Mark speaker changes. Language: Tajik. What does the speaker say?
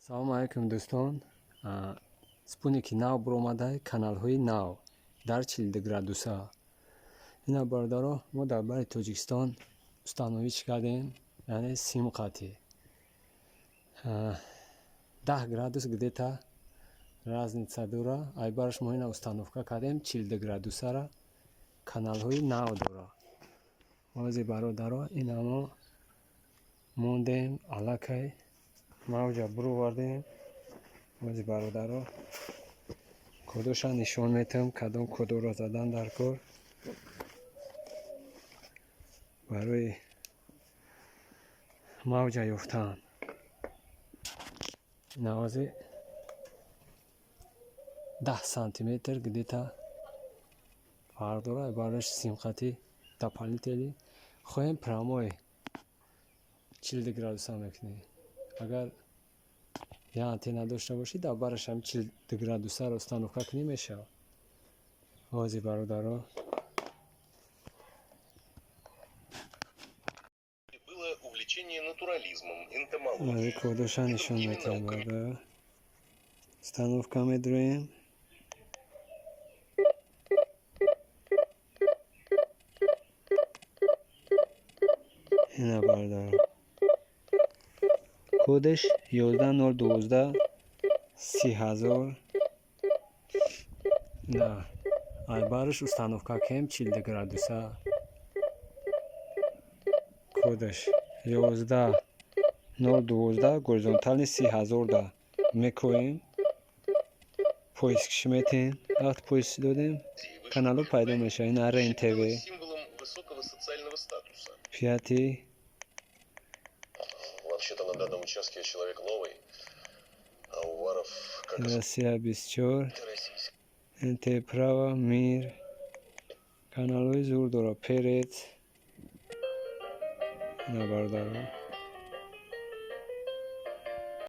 Speaker 1: Салому алайкум, дӯстон. Спутники нав буромада, каналҳои нав дар 42 градуса. Ина, бародаро, мо дар бари Тоҷикистон установить кардем, яъне сим қатӣ. 10 градус где-то разница дора. Айбараш мо ина установка кардем 42 градусара, каналҳои нав дора. Ози, бародаро, ина мо мондем, аллакай мавҷа буровардем. Ози, бародаро, кодоша нишон метиҳам, кадом кодоро задан дар кор барои мавҷа ёфтан. Ина ози 10 сантиметр где-то фарқ дорад. Барош симқати дополнительный хоҳем, прямой 42 градуса мекунем. Агар як антенна дошта бошӣ, дар бараш ҳам 42 градусаро установка кунӣ, мешавад. Ози, бародаро,
Speaker 2: Было увлечение натурализмом, энтомологией
Speaker 1: ози кодоша
Speaker 2: и
Speaker 1: нишон
Speaker 2: другими
Speaker 1: метиҳам,
Speaker 2: науками.
Speaker 1: Бародаро. Установка медроем. Ина, бародаро, кодаш 11012 30 000. На айбараш установка кем 42 градуса, кодаш 11012, горизонтальный 30 000 да мекоем, поискш метем. Вақт поиск додем, каналҳо пайдо мешавад. Ина РЕН ТВ.
Speaker 2: Считалось символом высокого социального статуса.
Speaker 1: Пятый.
Speaker 2: Вообще-то на данном участке я человек новый, а Уваров, как и
Speaker 1: Россия 24.
Speaker 2: российский
Speaker 1: НТ Право, Мир, каналҳои зур дорад, Перец. Ина, бародаро.